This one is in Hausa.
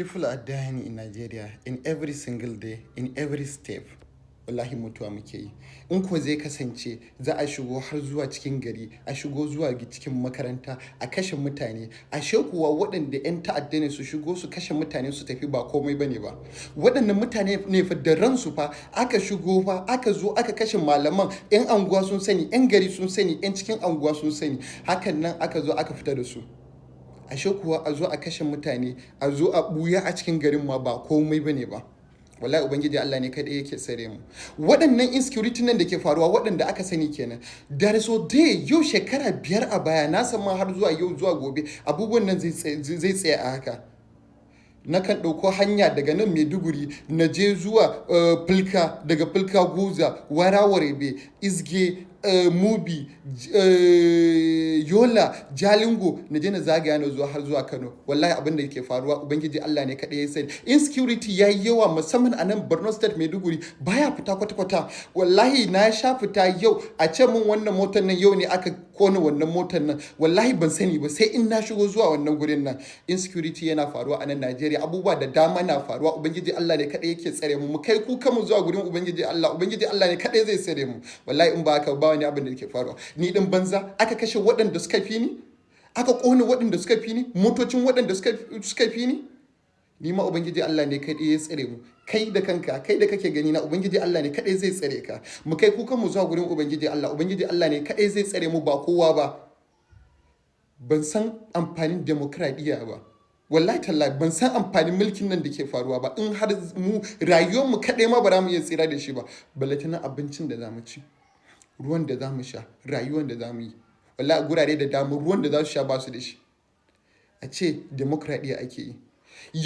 People are dying in Nigeria in every single day, in every step. Wallahi mutuwa muke yi. In ko zai kasance za a shigo har zuwa cikin gari, a shigo zuwa cikin makaranta, a kashe mutane. Ashe kuwa waɗanda 'yan ta'adda ne su shigo su kashe mutane su tafi ba komai bane ba. Waɗannan mutane ne fa da ransu fa aka shigo fa aka zo aka kashe malaman. 'Yan anguwa sun sani, 'yan gari sun sani, 'yan cikin anguwa sun sani. Hakan nan aka zo aka fita da su. Ashe kuwa a zo a kashe mutane, a zo a ɓuya a cikin garin ma ba komai bane ba. Wallahi Ubangiji Allah ne kaɗai yake tsare mu. Waɗannan insecurity nan da ke faruwa, waɗanda aka sani kenan. There is a day, yau shekara 5 a baya, na san ma har zuwa yau zuwa gobe abubuwan nan zai tsaya a haka. Nakan ɗauko hanya daga nan Maiduguri na je zuwa Pulka, daga Pulka Gwoza, Wara-Warebe, Izge, Mubi, Yola, Jalingo, na je na zagaya na zuwa har zuwa Kano. Wallahi abin da yake faruwa, Ubangiji Allah ne kaɗai ya sani. Insecurity ya yi yawa, musamman a nan Borno State, Maiduguri baya fita kwata-kwata. Wallahi na sha fita yau a ce mun wannan motar nan yau ne aka kona wannan motar nan. Wallahi ban sani ba sai in na shigo zuwa wannan gurin nan. Insecurity yana faruwa a nan Najeriya, abubuwa da dama na faruwa. Ubangiji Allah ne kaɗai yake tsare mu. Mu kai kuka mu zuwa gurin Ubangiji Allah. Ubangiji Allah ne kaɗai zai tsare mu. Wallahi in ba haka ba wani abin da yake faruwa. Ni ɗin banza aka kashe waɗanda suka fi ni, aka ƙone waɗanda suka fi ni, motocin waɗanda suka fi ni. Ni ma Ubangiji Allah ne kaɗai ya tsare mu. Kai da kanka, kai da kake gani na, Ubangiji Allah ne kaɗai zai tsare ka. Mu kai kukan mu zuwa gurin Ubangiji Allah. Ubangiji Allah ne kaɗai zai tsare mu, ba kowa ba. Ban san amfanin demokradiyya ba. Wallahi tallahi ban san amfanin mulkin nan da ke faruwa ba. In har mu rayuwar mu kaɗai ma ba za mu iya tsira da shi ba. Balantana abincin da za mu ci, ruwan da za mu sha, rayuwar da za mu yi. Wallahi gurare da dama ruwan da za su sha ba su da shi. A ce demokradiyya ake yi. Ya